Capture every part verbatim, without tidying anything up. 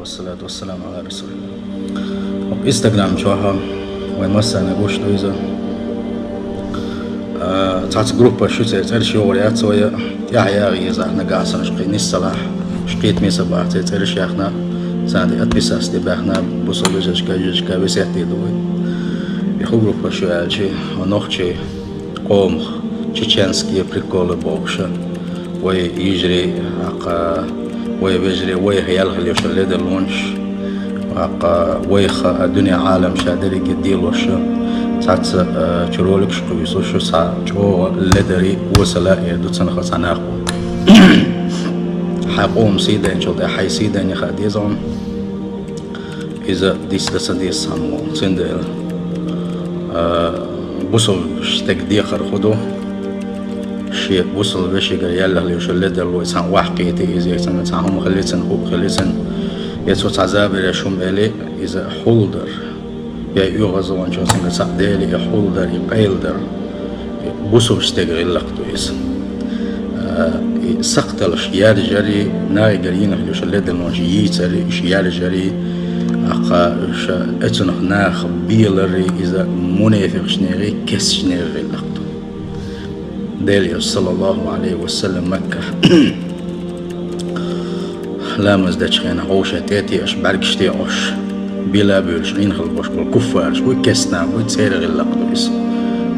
Салату вассаламу ала расулилла. Инстаграм чохь вай массарна гуш ду иза. А, цхьацца группа шу церан цӀераш йогӀур яц вай, тӀаьхьа яха еза нагахь санна шкхи ниссалахь, шкхетаме са баха церан цӀераш яхна, царна тӀе отписаться де баьхна, бусалба вежаршка, йижаршка весет де ду вай. И хӀу группа шу аьлчи, нохчий къомах чеченские приколы бохуша, вай йижарий, аккха, вай вежарий, вайх яьлла хила йолуш ледарлонаш, аккха, вайх а дуьне Ӏалам ша дерриге делоша, цхьацца, а, чу роликаш кхуьйсуша, цхьа чӀогӀа ледарий, осала эр ду цунах цхьа нах бу. Хьайн къоман сий дайначул тӀе хьайн сий дайна хаа деза хьуна. Иза дицдан ца деза цхьаммо. Цундела, а, бусалба стеган декхар хӀу ду, шен бусалба вешигара яьлла хила йолуш ледарло цхьаьна охьакхетий иза, я цхьаьна цхьа хӀума хилийцина, хӀуъа хилийцина, я цо цхьа забареш хӀума элий, иза хьулдар. Я оьгӀазваханчо цуьнгара цхьаъ делий, и хьулдар, и къайладар. Бусалба стеган гӀиллакх ду иза. А, и сакхталаш яржарий, нахигара йина хила йолуш ледарлонаш йийцарий, уьш яржарий, аккха уьш эцунах наха беларий, иза мунепикъашнегий, кестачнегий гӀиллакх ду. Делан Элча, саллаллаху Ӏалайхи ва саллам, Маккахь ламаз дечу хенахь вовшех тӀе а теӀаш, бӀаьргаш теӀош, била а буьйлуш, Ӏийна хила болуш болу куффараш буй, кестнах буй, церан гӀиллакх ду иза.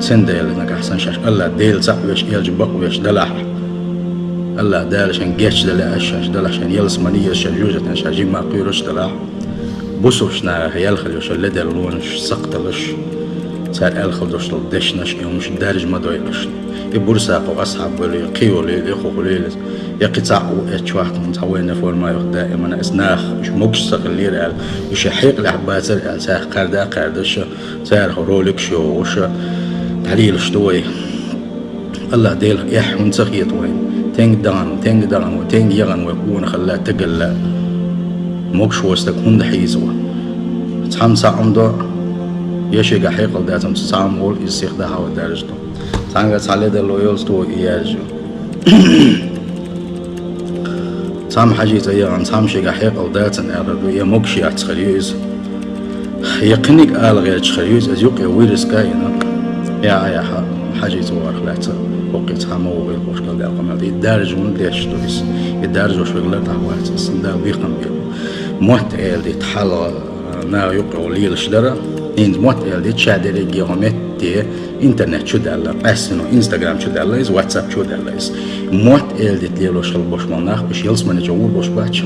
Цундела нагахь санна шаьш АллахӀ Дела цхьаъ веш, элча бакъ веш делахь, АллахӀ Дала шайн гечдала аьлла шаьш делахь, шайн ялсамани еза шайн жоьжахатина шаьш жимма кхоьруш делахь, бусалба нахах яьлла хила йолуш ледарлонаш, сакхталаш, цара аьлла хила долуш долу дешнаш, и хӀумаш даржа ма дойла шуна. И Бурсаков Асхьаб волий, кхин волий, и хӀу хуьлийла иза. Я кхин цхьаъ ву эцча вахтана цхьа военная форма йоху даимана, иза нах, уьш могуш ца хиллера аьлла, уьш хьекъалехь бацара аьлла, царах кхаьрда а кхаьрдаш, царах роликаш йогӀуш, дӀалелаш ду вай. АллахӀ Делах эхь хӀунда ца хета вайна? Тенга дахана, тенга дахана вай, тенга яхана вай къонахалла, стагалла. Могуш волу стаг хӀунда хьийзаво? Цхьамма цхьаъ хӀума до, я шегахь хьекъал дац, амма цхьамма волу иза сихдахьа вай даржа ду. Цхьаьнгара цхьа ледарло йолуш ду вай и яржа. Цхьамма хьажийца яхана, цхьамма шегахь хьекъал дацана аьлла ду, я могуш яц хир ю иза. Я кхиниг ала гӀерташ хир ю иза, иза юкъе вирус кайина. Я, я, хьа-, хьажийца варх лаьцна, хӀокхуьнца хьан ма ву гӀийла бохуш калдаьлла къамел. И даржа хӀунда деш ду иза? И даржош верг лартӀахь вац иза, Дала бекхам бе. Мотт эладита хьалха, а, наха юкъе лелаш дара. ХӀинца мотт эладита ша дерриге хӀун метте, интернет чу даьлла, къаьстина Instagram чу даьлла иза, WhatsApp чу даьлла иза. Мотт эладита лелош хила болуш болу нах, уьш ялсамани чу гӀур болуш бац.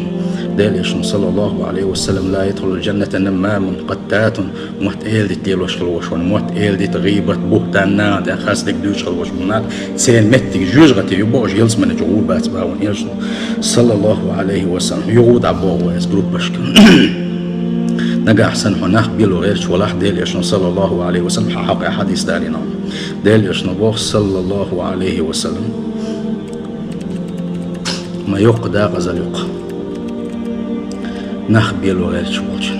Делан Элчано, саллаллаху Ӏалайхи ва саллам: «Ла ядхулул джанната наммамун къаттатун». Мотт эладита лелош хила волуш ван, мотт эладита, гӀийбат, буьхтан, нахана тӀехь хастам дуьйцуш хила волуш ван нах, церан меттиг жоьжахати ю бохуш, ялсамани чу гӀур бац боху ван Элчано, саллаллаху Ӏалайхи ва саллам. ЮхӀу дӀабоху вай иза группашка. Нагахь санна хьо нах било гӀерташ валахь, Делан Элчано, саллаллаху Ӏалайхи ва саллам, хьан хьокъехь хьадис далийна. Делан Элчано боху, саллаллаху Ӏалайхи ва саллам: «Ма йоккха дакъазалла ю-кх нах било гӀерташ волчун.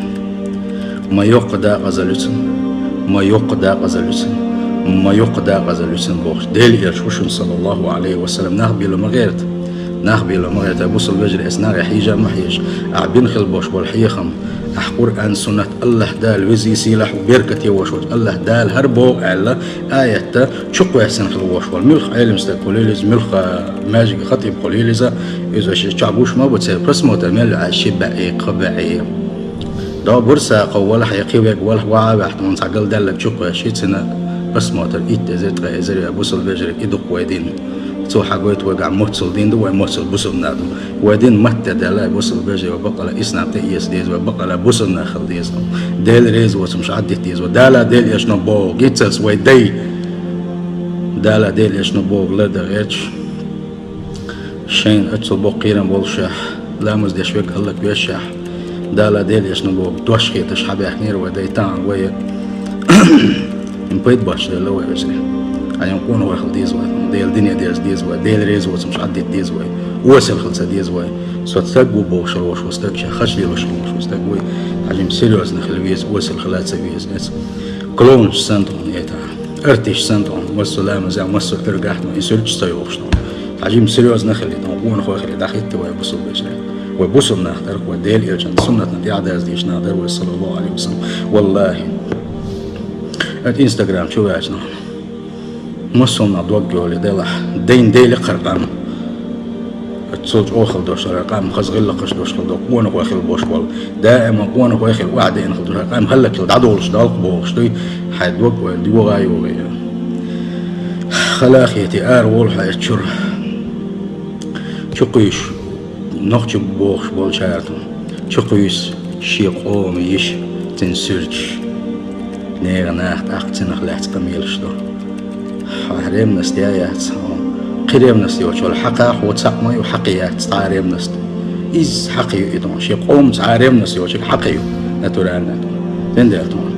Ма йоккха дакъазалла ю цуьнан, ма йоккха дакъазалла ю цуьнан, ма йоккха дакъазалла ю цуьнан», бохуш. Делан Элча ву шуна, саллаллаху Ӏалайхи ва саллам, нах било ма гӀерта. Нах било ма гӀерта, бусалба вежарий, аса нахе хьийжа ма хьийжа. Ахь бина хила болуш болу хьехам, ахь Къуръан, суннат, АллахӀ Дала везий сийлахь ву, беркате волуш волчу АллахӀ Дала хӀара боху аьлла, аятта чукхоьссина хила волуш волу муьлхха Ӏелам стаг хуьлийла иза, муьлхха маьждиге хатӀиб хуьлийла иза, иза ши чохь гуш ма бу, церан просмотр мел ю, ши баьӀе, кхо баьӀе. До Бурсаков валахь, я кхин верг валахь, ваха а ваьхьа, тхуна цхьа галдаьлларг чукхоьссича, цуьнан просмотр итт эзар, ткъа эзар ю, бусалба вежарий, и ду-кх вай дин. Цо хьагойту вайгахь моццул дин ду, вай моццул бусалба нах ду. Вай дин матте даьлла, бусалба вежарий, вай баккъала ислам тӀе эца деза, вай баккъала бусалба нах хила деза. Делан реза воцург Ӏаддита деза вай. Дала, Делан Элчано боху, гиццалц вай дай. Дала, Делан Элчано боху, лардан гӀерташ. Шайна оццул боккха кхерам боллушехь, ламаз деш верг хӀаллаквешшехь, Дала, Делан Элчано боху, дош хеташ хьабаьхкинера вай дай, тахана вай пайда боцуш делла вай вежарий. Хьайна къонахой хила деза вай, Делан дине дерза деза вай, Делан реза воцург Ӏаддита деза вай, осал хила ца деза вай. Со стаг ву бохуш волуш ву стаг, ша хаза лелош волуш ву стаг вуй, хьажим серьёзно хила веза, осал хила ца веза. Клоунаш санна тхуна это. Артист санна тхуна, массо а ламазехь, массо а куьргахь тхуна, и суьрташ ца йохуш тхуна. Хьажим серьёзно хили тхуна, къонахой хили, дӀахӀитта вай бусалба вежарий. Вай бусалба нах дар, вай Делан элчан суннатна тӀаьхьадаздеш нах дар вай, саллаллаху Ӏалайхи ва саллам. Валлахи, это Instagram чу ваьча нах. Мусалба нах дог йоле делахь, дайн Дела кхар къам. Цул чӀогӀа хила дош хилар къам, хаза гӀиллакхаш дош хила до, къонахой хила бош бола. Даима къонахой хила, охьадеана хила дош, къам хӀаллакьхила дӀадолуш, далкъа бохуш дуй, хьайн дог вай догӀа йогӀий. Халахете ара волу хьо эцчура. Чукхуьйсуш, нохчи бохуш болчара тхуна. Чукхуьйсу шен къоман йиша, цуьнан суьрташ. Нехан наха тӀаккха цунах лаьцна къамелаш до. Хьан ревность я яц, хьан кхин ревность йоцуш вала хьакха хьо цхьаъ ма ю, хьакхи яц цхьа а ревность. Иза хьакхи ю и тхуна. Шен къоман цхьа а ревность йоцург хьакхи ю, натурально тхуна. Цундела тхуна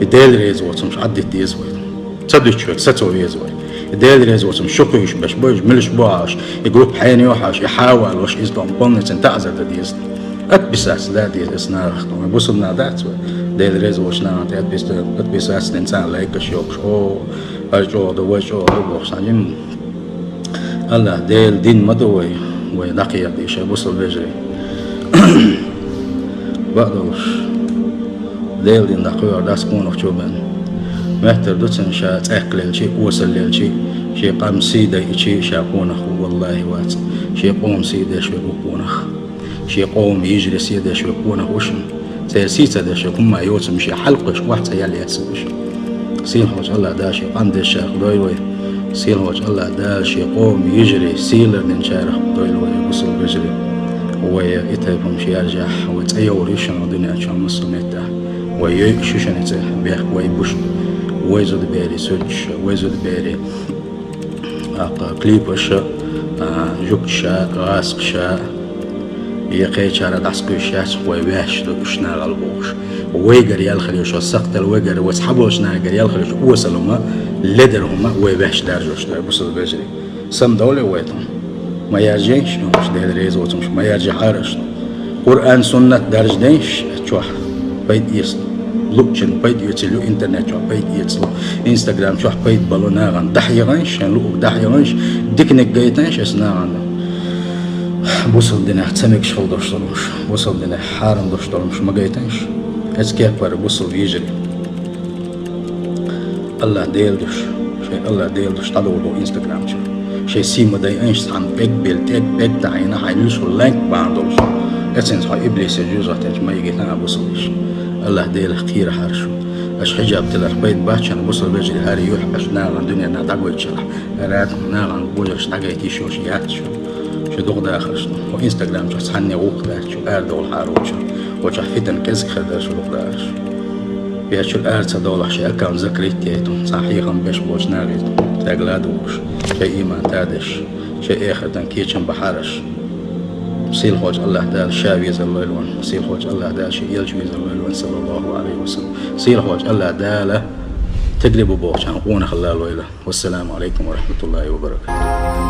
и Дела реза воцург Ӏаддита деза вай. Ца дуьтуш верг сацо веза вай. И Дела реза воцург шу кхуьйсуш беш бу, иза милаш бу хьош, и группа хьенан ю хьош, и хьан валош, иза тхуна полноценный таӀзар дан деза. Отписаться да деза аса нахах тхуна. Бусалба нах дац вай. Дела реза воцу нахана тӀе отпис-, отписаться дина царна лайкаш йоккхуш. О, хӀара чӀогӀа ду, вай чӀогӀа ду бохуш, цхьа жимма. Аллах, Делан дин ма ду вай, вай дӀакхехьа дийша, бусалба вежарий. Бакъдолуш, Делан дин дӀакхоьхьур дац къонахчо бен. Моьттур ду цунна ша цӀехкалелчий, осаллелчий, шен къам сий дайчий, ша къонах ву, валлахи, вац. Шен къоман сий деш верг ву къонах. Шен къоман йижаре сий деш верг къонах ву шуна. Церан сий ца деш верг хӀумма йоцург шен хьалкхуьйсуш охьа цӀа ял яц ву шуна. Сийлахьчу Аллах Дала шен къам дешшехь дойла вай. Сийлахьчу Аллах Дала шен къоман йижаре сий лардинчарах дойла вай, бусалба вежарий. Вай и тайпа хӀумнаш яржехь, вай цӀа йовр ю шуна дуьнен чохь массо а меттехь. Вай йойуш ю шуна и цӀе, бехк вай буш. Вай зудаберийн суьрташ, вай зудаберийн ТӀаккха клипаш а, а, жугташа, гӀазкхаша, я кхечара дӀасакхуьйсуш яц, вай ваьш ду уьш нахала бохуш. Вайгара ял хила йиш йолу сакхтал, вайгара, вай цхьаболчу нахагара ял хила йиш йолу осал хӀума, ледара хӀума вай ваьш даржош ду, бусалба вежарий. Самадовлий вай тхуна. Ма яржийша, хӀумаш Дела реза воцург, ма яржехьара аша. Къуръан, суннат даржадайша чохь, пайда эца, луучун пайда оьцуш ю, интернет чохь пайда эца ло, Instagram чохь пайда бало нахана. ДӀахьеханш, шайн луург дӀахьеханш, диканиг гайтанш аса нахана. Бусалба динехь ца мегаш хила долуш долуш, бусалба динехь хьарам долуш долуш ма гайтанш. Эцу кепара бусалба йижарий. Аллах Дела душ, шайн Аллах Дела душ дӀадовлу Instagram чу. Шайн сий ма дайанаш цхьана пӀелг бен, тӀе пӀелг таӀийна, хьайн луьйш лайк бан долуш. Эцинца хьо иблисе жуьжахтинчу ма йигина а бусалба йиша. Аллах Делах кхерахьара шу. Аша хьиджаб тиларх пайда бац шуна, бусалба вежарий, хӀара юьхь аша нахана дуьненахь дӀагойтучарахь. Рад нахана божарш дӀагайта йиш йолуш яц шу. Шу дукха дахарш ду. Хьо Instagram чохь цхьанне гӀуллакх дац шу, арадовлахьара ву шу. Вочохь фитан кӀезиг хир дара шу дукха дахарш. Вешчул ара ца довлахь, шайн аккаунт закрыть яйта, цхьа хьехам беш болчу нахе тӀе ладугӀуш, шайн ийман тадеш, шайн эхартан кечам бахьараш. Сийлахьчу Аллах Дала ша везар лойла ван, сийлахьчу Аллах Дала шен элча везар лойла ван, саллаллаху Ӏалайхи ва саллам. Сийлахьчу Аллах Дала тегрибу бохучарна къонахалла лойла. Вассаламу Ӏалайкум ва рахматуллахи ва баракатух.